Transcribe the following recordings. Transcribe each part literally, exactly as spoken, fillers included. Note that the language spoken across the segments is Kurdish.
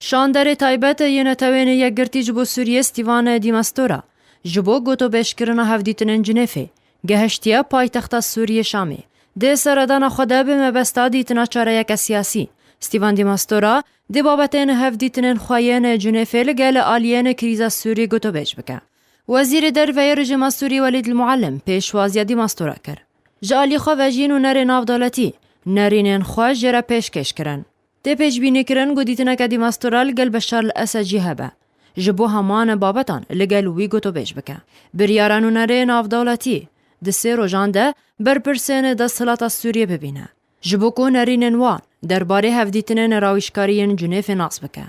Şanderê taybet yê Netewên Yekgirtî ji bo Sûriyê Stîvan Dîmastora ji bo gotobêjkirina hevdîtinên Cinêfê gehiştiye paytexta Sûriyê Şamê. Di seredana xwe de bi mebesta dîtina çareyeke siyasî, Stîvan Dîmastora di babetên hevdîtinên xwe yên Cinêfê li gel aliyên krîza Sûrî gotobêj bike. Wezîrê Derve yê rejîma Sûrî Welîd El Muallim pêşwaziya Dîmastora kir. Ji alî xwe ve jî nûnerê navdewletî nerînên xwe jê re pêşkêş kirin. Tê pêşbînîkirin ku dîtineke Dîmastora li gel Beşar El Esed jî hebe, ji bo heman babetan li gel wî gotobêj bike. Biryara nûnerê navdewletî di sê rojan de berpirsên desthilata Sûriyê bibîne, ji bo ku nerînên wan derbarê hevdîtinên rawîşkarî yên Cinêfê nas bike.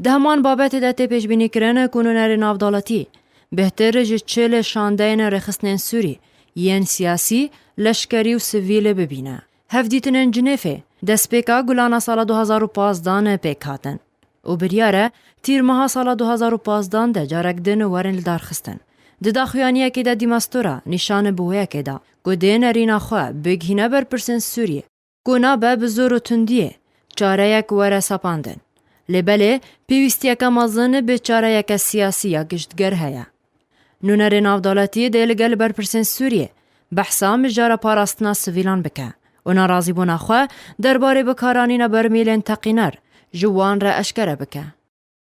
Di heman babetê de tê pêşbînîkirin ku nûnerê navdewletî bêhtir ji çil şandeyên rêxistinên Sûrî yên siyasî, leşkerî û sivîl bibîne. Hevdîtinên Cinêfê destpêka Gulana sala du hazar û pazdeh pêk hatin û biryar e tîrmeha sala du hazar û pazdeh de carek din werin lidarxistin. Di daxuyaniyekê de Dîmastora nîşan bi wê yekê da ku dê nerîna xwe bigihîne berpirsên Sûriyê, ku nabe bi zor û tundiyê çareyek were sepandin. Lê belê pêwîstiyeke mezin bi çareyeke siyasî ya giştger heye. Nûnerê navdewletî dê li gel berpirsên Sûriyê behsa mijara parastina sivîlan bike û nerazîbûna xwe derbarê bikaranîna bermîlên teqîner ji wan re eşkere bike.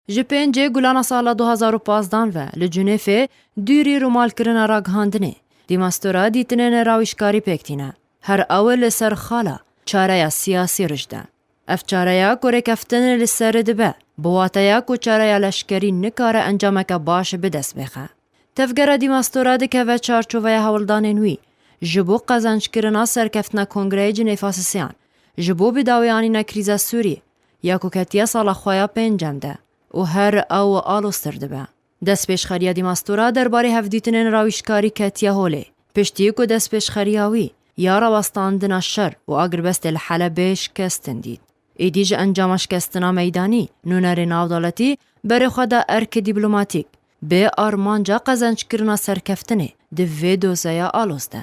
Ji pêncê Gulana sala du hazar û pazdeh ve li Cinêfê dûrî rûmalkirina ragihandinê, Dîmastora dîtinên rawîşkarî pêk tîne. Her ew li ser xala çareya siyasî rijde. Ev çareya ku rêkeftin li ser dibe, bi wateya ku çareya leşkerî nikare encameke baş bi dest bêxe. Tevgera Dîmastora dikeve çarçoveya hewldanên wî ji bo qezenckirina serkeftina Kongreyê Cinêfa Sisiyan, ji bo bidawîanîna krîza Sûrî ya ku ketiye sala xwe ya pêncem de û her ew aloztir dibe. Destpêşxeriya Dîmastora derbarê hevdîtinên rawîşkarî ketiye holê, piştî ku destpêşxeriya wî ya rawestandina şer û agirbestê li Helebê şikestin dît. Êdî ji encama şikestina meydanî, nûnerê navdewletî berê xwe da erkê dîplomatîk, bi armanca qezenckirina serkeftinê di vê dozeya aloz de.